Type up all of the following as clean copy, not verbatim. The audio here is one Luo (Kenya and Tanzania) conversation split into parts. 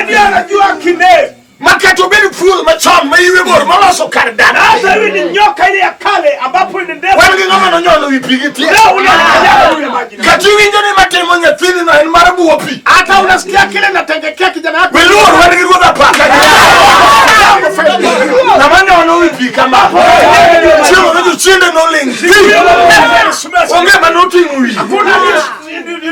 Nani anajua kinefu? Ma kata obed thuol machon ma iwe bor moloso kar dak. Na hata iwe ni nyoka ile ya kale ambapo ni ndefu. Wan gi ng'ama nonyono wi pi gi tie. Leo unakanyaga juu ya maji. Kata iwinjo ni matimo nyathini no en mar buo pi. Hata unasikia kile natengekea kijana yako. We luor wan gi ruodh apaka. Ng'ama nyono wi pi kama. Chieng' moro jochiende noling' thi. Onge manoting'o wiye. Hakuna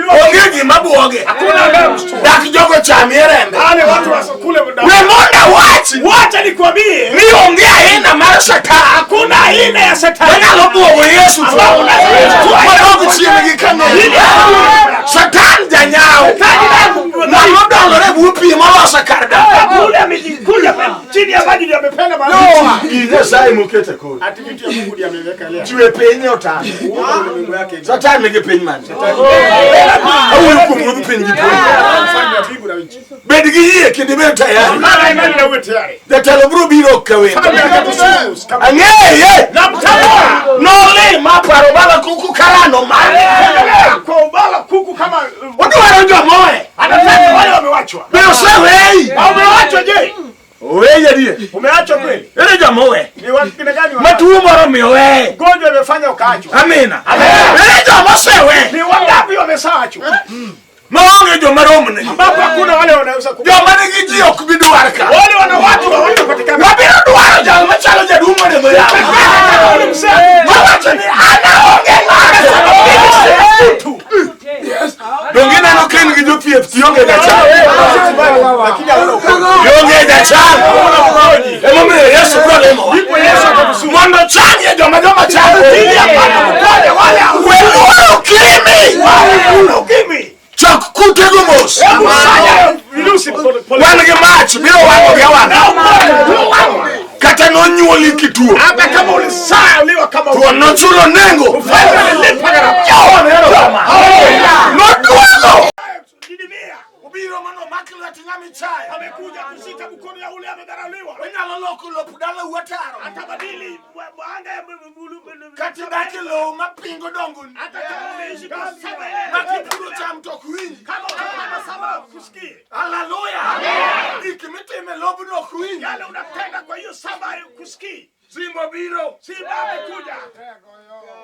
Onge gima buoge. Hakuna ambaye Dak jogo chamie rembe. wale watu wasokule muda. We mondo awachi Wacha nikwambie, ni onge aina mar satan hakuna aina ya shetani manyalo buogo Yesu tho Ambao unaweza madog chien gi kano. Satan janyawo ng'ama odolore e bwo pi moloso kar dak. Ule amejikuja chini ya maji ndio amependa maji. Gi Nyasaye mokete koro. Ati vitu ya Mungu ndio ameweka leo. Chwe piny otame. Ulimwengu yake. Satan nigi piny mane? Awuoyo kuom ruodh piny gi polo. Mfalme wa mbingu na nchi. Bed gi yie kendo ibed tayari. Mara imani na uwe tayari. Jatelo biro biro ka wendo. Mfalme akatusifu kama Ang'eye! namtambua. Nolima paro baba kuku karano mane. Endelea kwa ubala kuku kama Odwaro jomoe. anataka wale wamewachwa. Be oseweyi? Wamewachwa je? Oweyi adier. Umeachwa kweli? Ere joma owe? Ni wakina gani wa? Matuo moro omiyo oweye. Ugonjwa imefanya ukaachwa. Amina. Ere joma osewe? Ni wangapi wameshaachwa? Maonge joma romne. Ambapo hakuna wale wanaweza ku. Joma nigi ji ok bi dwar ka. Wale wana watu hawatapatikana. Wabiro dwaro jal machalo jaduong' monego yaw. Ule mzee Wawacho ni an aonge ng'ato. Donge ineno ka in gi jothieth to ionge jachan. Lakini hawana ugonjwa. Ionge jachan. Emomiyo Yesu biro limowa. Ndipo Yesu atatusuru. Mondo ochangie joma joma chando. Ili apate kuponya wale hao. We luoro ukimwi. Wale ukimwi. Chok kutego mos. Hebu sanya virusi pole pole. Wan gi mach biro wang'o gi awang'a. Kata nonyuoli kituo. Hata kama ulisaliwa kama Thuon nochulo nengo. Mfalme alilipa gharama. Jehova neno kama. Noduogo. Didimia. Obiro mondo omak lwet ng'ama ichayo. Amekuja kushika mkono ya ule amedharauliwa. Onyalo loko lop dalau ataro. Atabadili anga ya Kata idak e lowo mapingo dongoni. Hata kama umeishi kwa saba ile. Ma kipuro cham to ok winji. Kama utapanda saba kusikii. Haleluya. Gik mitimo e lobno ok winji. Yale unatenda kwa hiyo saba kusikii. Simba biro. Simba amekuja.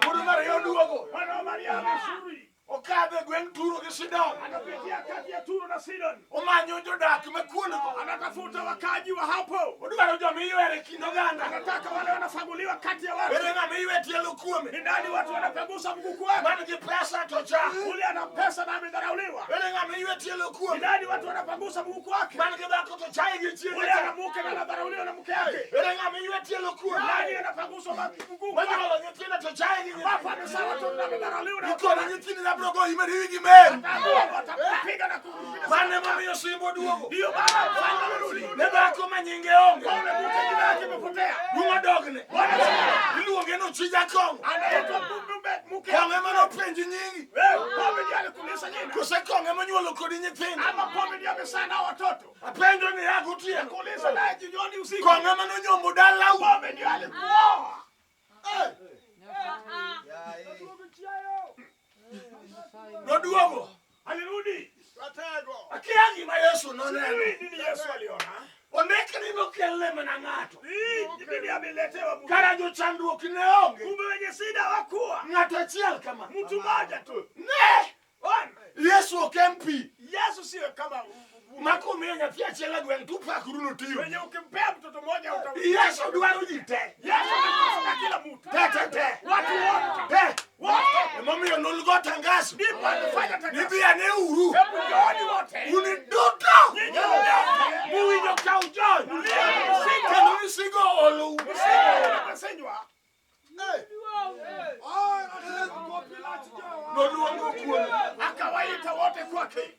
Wuod Maria oduogo. Mwana wa Maria amesuri. Okadho e gweng' Turo gi Sidon. Anapitia kati ya Turo na Sidon. Omanyo jodak ma kuondgo. Anatafuta wakaji wa hapo. Odwaro joma iywero e kind oganda. Anataka wale wanafaguliwa kati ya watu. Ere ng'ama iywe tielo kuome. Ni nani watu wanapangusa mguu wake? Man gi pesa to cha. Ule ana pesa na amedharauliwa. Ere ng'ama iywe tielo Ni kuome. nani watu wanapangusa mguu wake? Man gi dhako to chaye gi chiege. Ule ana mke na anadharauliwa na mke yake. Ere ng'ama iywe tielo kuome. Nani anapanguswa mguu wake? Manyuolo nyithindo to chaye gi nyithindo. Ambapo amezaa watoto na amedharauliwa na Ikono nyithindo abiro goyi mariwi gi meru. Watakupiga na kukupiga. Mano emomiyo simba oduogo. Ndiyo maana mfalme amerudi. Ne dhako ma nyinge onge. Ule mke jina yake imepotea. Rumo dogne. Iluonge ni Ochija Kong'o. Anaitwa mume mke. Kong'o ema nopenji nyingi. Wewe pombe ndiye alikulisha jina. Kose kong'o ema onyuolo kodi nyithindo. Ama pombe ndiye amezaa nao watoto. Apenjo ni ya gotieno. Kuuliza naye jioni usiku. Kong'o ema nonyombo dalau. Pombe ndiye alikuoa. Noduogo. Alirudi. Akia gima Yesu noneno. Sijui nini Yesu aliona. Ondik ni nokelne mana ng'ato. Hii nini ameletewa mtu. Kara jochandruok ne onge. Kumbe wenye shida hawakuwa. Ng'ato achiel kama. Mtu mmoja tu. Ne! Bwana, Yesu ok en pi. Yesu sio kama Ma komiyo nyathi achiel e gweng' to upakuru notiyo. wenye ukimpea mtoto mmoja uta Yesu dwaro ji te. Yesu anatafuta kila mtu. Te te te. Watu wote. Te. Wote. Emomiyo nolgo tangazo. Ndipo amefanya tangazo. Ni bi ane uru. Hebu njooni wote. Un duto. Nyinyi wote. Muwinjo ka ujony. Mlio Kendo misigo oolou. Msigo umesenywa. Noluongo kuon. Akawaita wote kwake.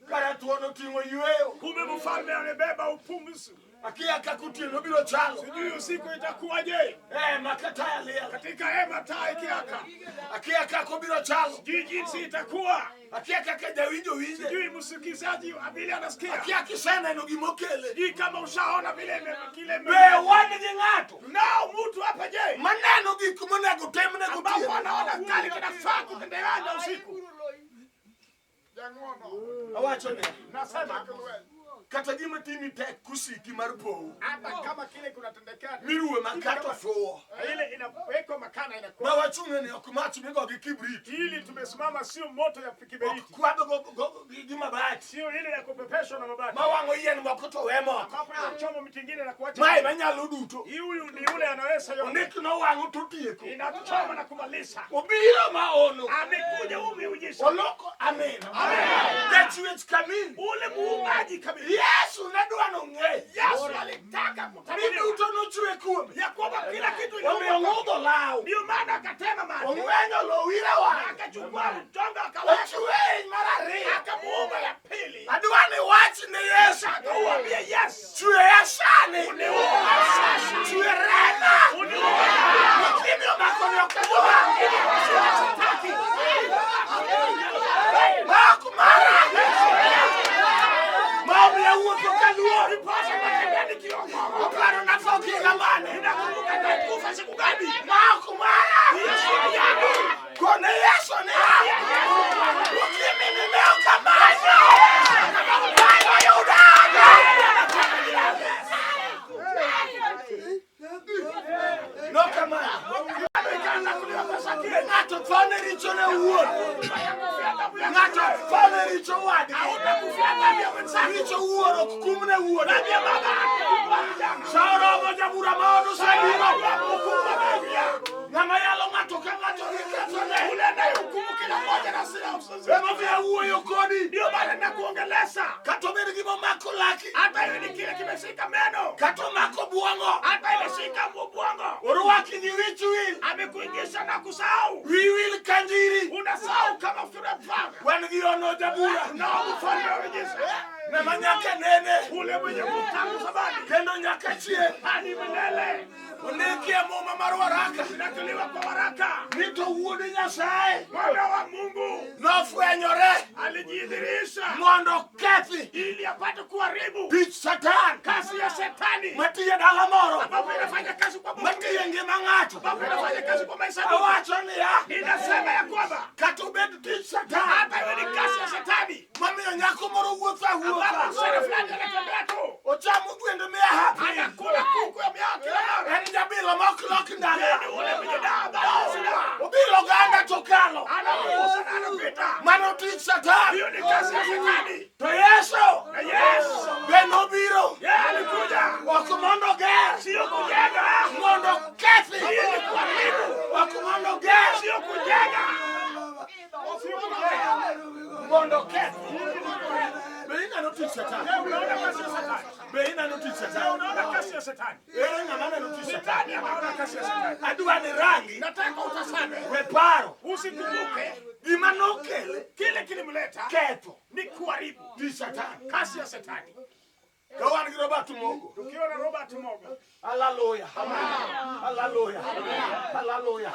Kara thuon oting'o yweyo. Kumbe mfalme amebeba upumzi. Akia kaka otieno biro chalo. Sijui usiku itakuwaje. Eh, maka taya liel. Katika hema taa ikiwaka. Akia kaka obiro chalo. Sijui jinsi itakuwa. Akia kaka jawinjo winje. Sijui msikizaji vile anasikia. Akia kiseneno gimokele. Sijui kama ushaona vile kile Be wan gi ng'ato Nao mtu hapa je? maneno gik monego timne Ambapo gotieno. anaona kali kinafaa kutendeana usiku. Awacho ni Nasema Kata gima timi tek kusiki mar pou. Hata kama kile kunatendekana Miruwe makata fuo. ile inawekwa makana inakuwa Ma wachung'e ni ok mach migo gi kibrit. ili tumesimama, sio moto ya Ok kiberiti, kwadho gi mabati. sio ile ya kupepeshwa na mabati, Ma wang'o yien moko to we moko. ambapo inachoma miti ingine na kuacha. Mae manyalo duto. Hii Huyu ni yule anaweza yote, Ondik nowang'o to tieko. inachoma na kumaliza. Obiro ma ono. Amekuja huu miujiza, Oloko amen. Jachwech kamili. ule muumbaji kamili. Yesu ne dwa nong'e. Yesu alitaka Ni kutambuliwa duto nochwe kuome. ya kwamba kila kitu Omiyo iliumbwa. ng'udho law. Ndio maana akatema mate, Ong'wenyo lowo ire wang'e. akachukua mchongo akaweka, Ochweny mar ariyo. akamuumba ya pili, Adwa ni wach ne Yesu. akauambia Yesu, Chweya sani. uniumba sasa, Chwe rema. uniumba Ukimwi omako ni ok adwa. sitaki. Ok mara. Ma omiyo awuotho kaluor. Ndiposa natembea nikiokoka. Oparo natho gi higa mane. Ninakumbuka nitakufa siku gani? Ma ok mara. Hiyo sio yangu. Kone Yesu ni Ukimwi ni ne ok amanyo. Mano yudago. Nokamano. Ikaanza kuliwa pesa kile. Ng'ato tho ne richone owuon. Ng'ato tho ne richo wadgi. Utakufia dhambi ya mwenzako. Richo wuoro ok kumne wuon. Dhambi ya baba hakukuwa kijana. Sa oromo jabura ma od osebiro. Hukumu ameingia. Ng'ama yalo ng'ato ka ng'ato gi kethone. Ule anayehukumu kila mmoja na sina usuzi. Emomiyo awuoyo kodi. Ndio maana nakuongelesha. Kata obed gima omako laki. Hata iwe ni kile kimeshika meno, Kata omako buongo. hata imeshika ubongo, Orwaki gi wich wil. amekuingisha na kusahau. Wi wil ka njiri. Unasahau kama unafanya. Wan gi ono jabura. Na mfalme wa miujiza. Ng'ama nyaka nene. Ule mwenye tangu zamani Kendo nyaka chieng'. hadi milele. Ondiki e muma mar waraka. Inatolewa kwa waraka. Ni to wuod Nyasaye Mwana wa Mungu nofwenyore alijidhihirisha mondo okethi ili apate kuharibu tich Satan kazi ya shetani matiyo e dala moro ambapo inafanya kazi kwa Mungu, matiyo e ngima ng'ato. ambapo inafanya kazi kwa maisha yako. Awacho niya, Ninasema ya kwamba kata obed tich Satan hata iwe ni kazi ya shetani mamiyo nyako moro wuotho ambapo awuotha msichana fulani anatembea tu ochamo gwende miaha anakula kuku ya miaka kila mara, en jabilo ma ok lok ndara ni ule mwenye dawa bali silaha obilo oganda to kalo anakugusa na anapita. mano tich Satan. Hiyo ni kazi ya shetani. To Yesu Na Yesu be nobiro yeye alikuja ok mondo oger sio kujenga, mondo okethi ili kuharibu, ok mondo oger sio kujenga, sio kujenga. mondo okethi. Be ineno tich Satan? Unaona kazi ya shetani? Be ineno tich Satan? Unaona kazi ya shetani? Ere ng'ama neno tich Satan? Shetani anaona kazi ya shetani. Adwa ni rangi Nataka utasame, we paro usikumbuke gima nokele kile kilimleta ketho ni kuharibu tich Satan. kazi ya shetani. Ka wan gi Robert Mogo. Tukiwa na Robert Mogo, Haleluya. Haleluya. Haleluya.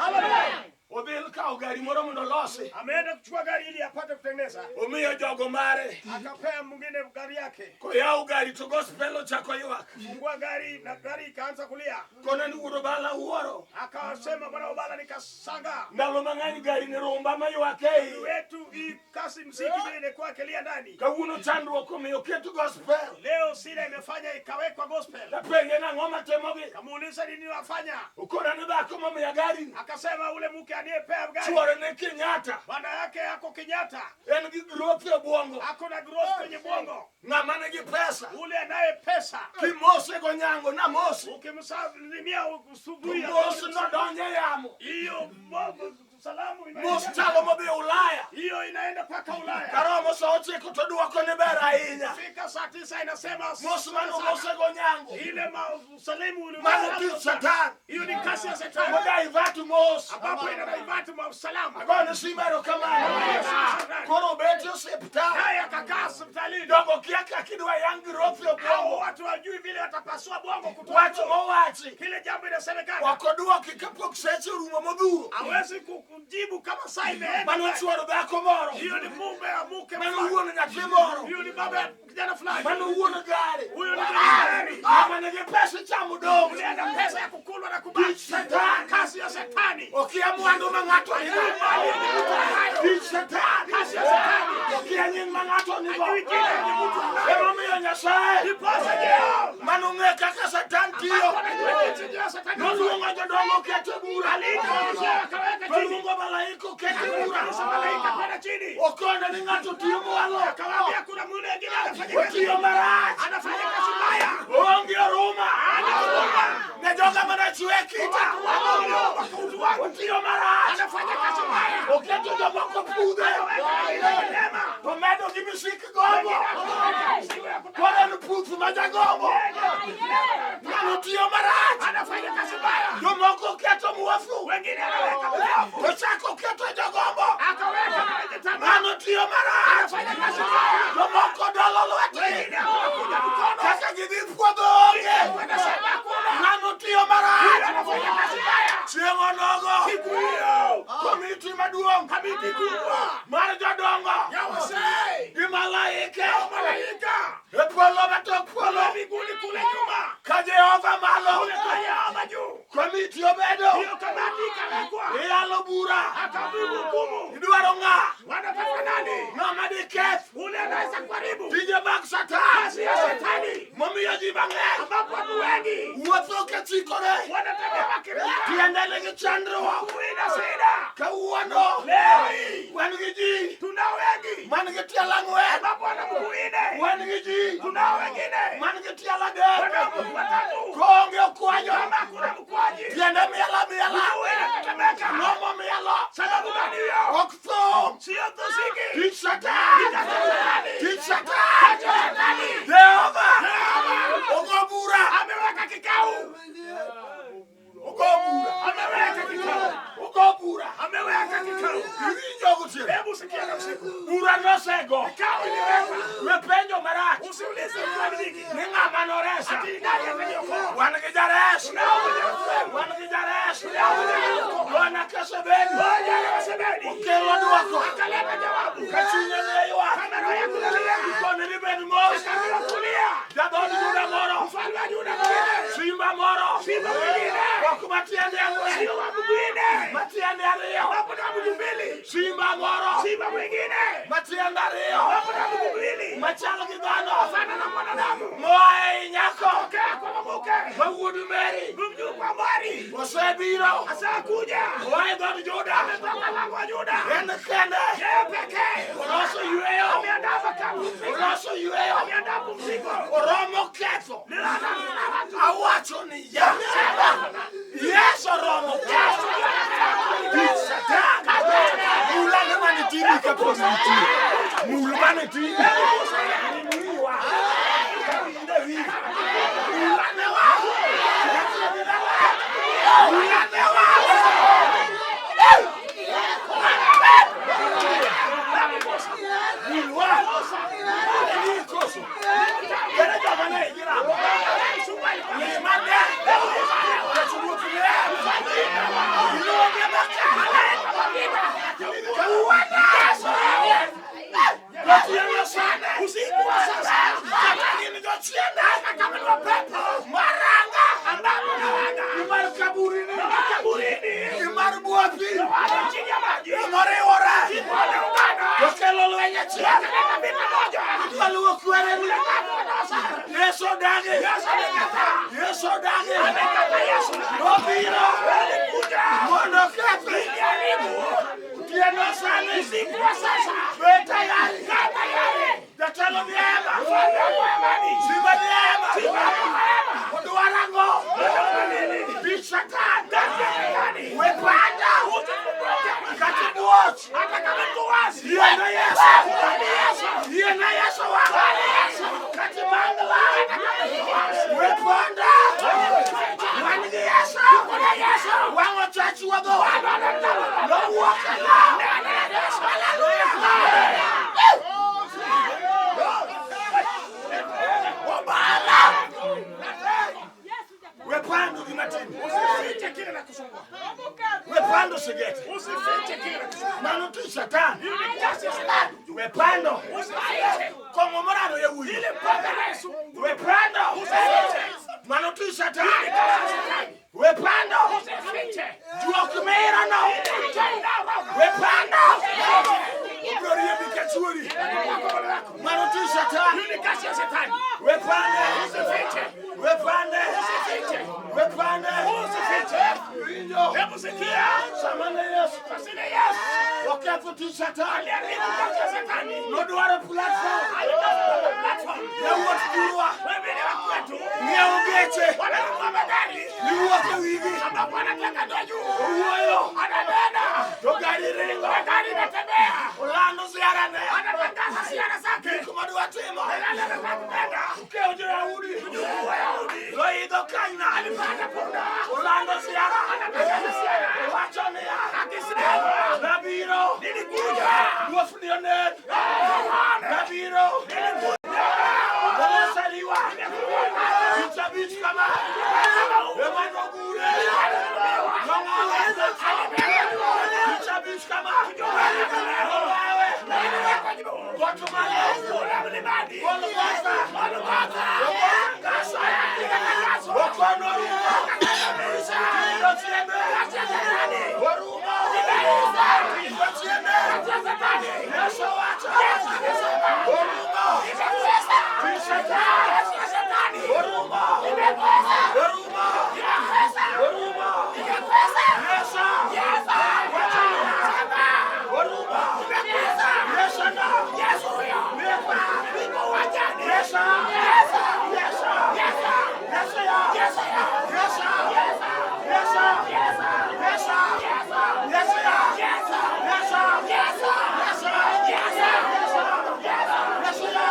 Odhi kawo gari moro mondo olosi. ameenda kuchukua gari ili apate kutengeneza, Omiyo jogo mare. akapea mwingine gari yake, Koyawo gari to gospel ochako ywak. fungua gari na gari ikaanza kulia. Kone ni wuod Obala wuoro. Akasema bwana Obala, nikashangaa Ndalo mang'eny gari ni rumba maywak e iye. wetu hii kasi mziki vile ilikuwa akilia ndani. Kawuono chandruok omiyo oket gospel. Leo sida imefanya ikawekwa gospel. Tapenje nang'o matemogi. Kamuuliza nini wafanya, Okona ni dhako momiya gari ni. akasema ule mke aliyepea gari Chuore ne Kenyatta. bwana yake ako Kenyatta, En gi growth e obwongo. ako na growth kwenye bongo. Ng'ama nigi pesa. Ule anaye pesa Kimose gonyango namose. ukimsalimia usubuhi, Mos nodonjo e yamo. hiyo salamu Mos inaenda chalo modhi Ulaya. hiyo inaenda mpaka Ulaya. Karomo sa ochiko to duoko ne ber ahinya. Fika saa 9 inasema Mos mano mose gonyango. ile salimu ule Mano tich Satan. hiyo ni kasi ya shetani Modaivatu mos. ambapo inadaivati mausalama. Agone simo erokamano. Koro bet e osiptal. Naye akakaa hospitalini. Jogo kia kaka idwa yang growth e Hao obwongo. watu wajui vile watapasua bongo kutoa Wach mowachi. kile jambo inasemekana. Ok oduoki kapok seche orumo modhuro. Hawezi kujibu kama saa imeenda. Mano chuoro dhako moro. Hiyo ni mume wa mke Mano fulani. wuon nyathi moro. Hiyo ni baba ya kijana fulani. Mano wuon gari. Huyo ni mwenye gari. Ng'ama nigi pesa chamo dong'. Ule ana pesa ya kukulwa na kubaki. Tich Satan. Kazi ya shetani. Okia mwandu ma ng'ato nigo. Mali yenye mtu anayo. Tich Satan. Kazi ya shetani. Okia nying ma ng'ato nigo. Hajui jina yenye mtu anayo. Emomiyo Nyasaye Nyasaye Ndiposa Jehova manong'e kaka Satan tiyo anajua jinsi njia ya Shetani noluongo jodongo kete bura aliita wazee akaweka chini, toluongo malaika okete bura Kisha malaika kwenda chini, okonde ni ng'ato tiyo mwalo akawaambia kuna mwingine anafanya kazi otiyo marach anafanya kazi mbaya, oonge oruma ne joga mana chwe kita kwa utu wangu otiyo marach anafanya kazi mbaya, oketo jomoko pudhe neema to medo gi misik gombo koro en puth ma jagombo ng'ano tiyo marach anafanya kazi mbaya, jomoko keto muofu wengine anaweka mbovu, to chako keto jogombo akaweka mwenye tamaa, ng'ano tiyo marach anafanya kazi mbaya, jomoko dolo lwetgi wengine akawakunja mikono, kaka gidhi puodho onge wanasema hakuna, ng'ano tiyo marach anafanya kazi mbaya. chieng' onogo Siku hiyo komiti maduong' kamiti kubwa mar jodongo ya wazee gi malaike malaika e polo matok polo mbinguni kule nyuma ka Jehova malo kule kwa Yehova juu, komiti obedo hiyo kamati ikawekwa, iyalo bura akahukumu. idwaro ng'a Wanataka nani? ng'ama diketh Ule anaweza kuharibu tije mag Satan kazi ya Shetani, momiyo ji mang'eny ambapo watu wengi wuotho kachikore wanatembea wakiruka tiende nigi chandruok kuina shida. kawuono Leo hii wan gi ji tunao wengi man gi tielo ang'wen ambapo wana mguu nne, wan gi ji tunao wengine man gi tielo adek wana mguu watatu, koonge okwanyo kama hakuna mkwaji tiende mielo miela mguu inatetemeka. nomo mielo Sababu gani hiyo? ok thum Sio tusiki tich Satan Shetani. tich Satan Shetani. Jehova ogo bura Ameweka kikao, ogo bura ameweka kikao, ogo bura ameweka kikao. iwinjo gotieno Hebu sikia na usiku, bura nosego kikao iliwekwa. we penjo marach Usiulize swali nyingi, ni ng'ama noresa ati nani ataniokoa? wan gi jares Tunao mwenye wokovu. wan gi jares Yohana Kasebeni Moja ya Wasebeni okelo dwoko akaleta jawabu ka chunye ne ywak kama roho ya kulia ikone ni bed mos akaambiwa kulia, jadhood Juda moro mfalme wa Yuda mwingine, simba moro simba mwingine, ok matiende ang'wen sio wa mguu nne, matiende ariyo ambapo na mguu mbili, simba moro simba mwingine matiende ariyo ambapo na mguu miwili, machal gi dhano fana na mwanadamu, moa ei nyako tokea kwa mamuke, ma wuod Meri mjukuu wa Mari, osebiro asakuja oa e dhood Juda ametoka lango wa Yuda, en kende yeye pekee oloso yweyo ameandaa pumziko, oloso yweyo ameandaa pumziko, oromo ketho Nilala na watu awacho ni ya Yesu oromo ketho tich Satan mula ne manitie kapok nitie mul manitie Miwa. Mula ne wa mula ne wa Mulwa ni koso kene joma ne gira ngima ne jachuluok ne iluonge maka kawuono gotieno sani usiku wa sasa, kata gin jochiende hata kama ni wapepo maranga ambapo nawaga imar kaburini makaburini, imar bwopi wale chini ya maji emoriwore wanaungana, to kelo lweny achiel wakaleta vita moja, idwaluwo kwereni Yesu odagi Yesu amekataa. Yesu odagi Amekataa Yesu. nobiro Alikuja mondo okethi ili haribu otieno sani usiku wa sasa. bed tayari Kaa tayari, jatelo ni ema mfalme wa amani, simba ni ema Simba ni ema. odwaro ang'o Unataka nini? tich Satan Kazi ya Shetani. we panda Usikumbuke kata buoch hata kama iko wazi. yiene Yesu Kubali Yesu. yiene Yesu wako kata mangla we panda wan gi Yesu wang' ochach wuodho nowuok e nam Haleluya Obala we pando gima tin Usifiche kile na kusumbua. we pando sigete Usifiche kile na kusumbua. mano tich Satan Hiyo ni kazi ya Shetani. we pando Usifiche. kong'o morado yawuoyi Ile pombe la Yesu. we pando Usifiche. mano tich Satan Kazi ya Shetani. we pando Usifiche. juok mirono we pando obiro riembi ka chuori mano tich Satan Hiyo ni kazi ya Shetani. we Wepande. Usifiche. Wepande. Usifiche. Wepande. Usifiche. Winjo. Hebu sikia. Sama ne Yesu. Sasa Yesu Oketho tich Satan. aliharibu kazi ya Shetani. Nodwaro platform. Alitafuta platform. Yawuot thurwa. Wengine wa kwetu Ng'iewo geche. wananunua magari Giwuok e wigi. ambapo wanataka ndio juu. Owuoyo. Ananena To gari ringo. gari inatembea, Olando ziarane. anatangaza ziara zake, Gik madwa timo. Yale anataka kutenda. Okewo jo-Yahudi. Mjukuu wa Yahudi Loidho kanyna. alipanda punda, Olando ziara. anatangaza ziara Owacho niya. akisema, Nabiro. nilikuja Muofni onen. Yohana, Nabiro. nilikuja Noseriwa. Tich abich kama. Ema nogure. Nong'awe. Tich abich kama. Nobawe. Got malo. Kule mlimani, Golgotha. Golgotha, Ogasa. Okono rumo. Tiro tiende. Orumo. Tiro tiende. Yesu owacho. Orumo. Tich Satan. Orumo. Orumo. Orumo. Yesu. Wacho niya. Orumo. Yesu na. Nepa. Yesu. Yesu. Yesu ya. Yesu. Yesu. Yesu. Yesu ya. Yesu. Yesu. Yesu. Yesu ya. Yesu. Yesu. Yesu. Yesu. Yesu. Yesu ya. Yesu. Yesu ya.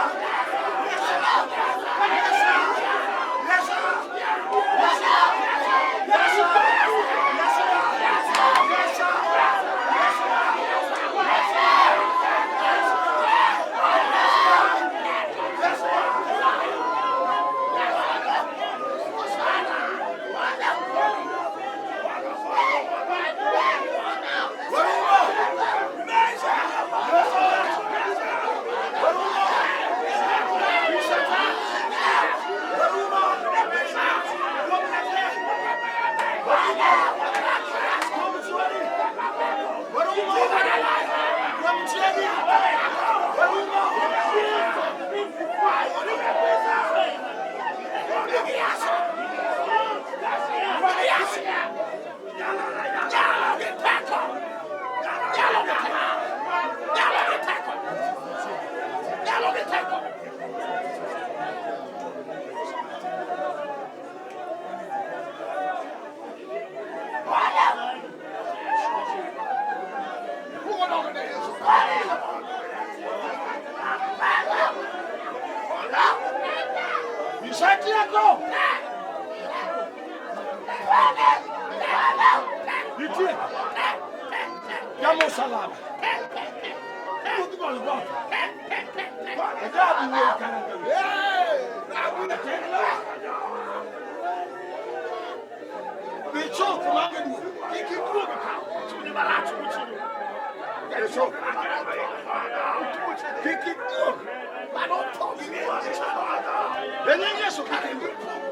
Isetieko. Nitie. Yamo salaba. Ruodh Golgotha. Ajabu wuoyi kara ka Bichok mange duogo. Kik iduog ka. Chuny marach mochido. Bichok. Kik iduog. E nying Yesu kik iduog.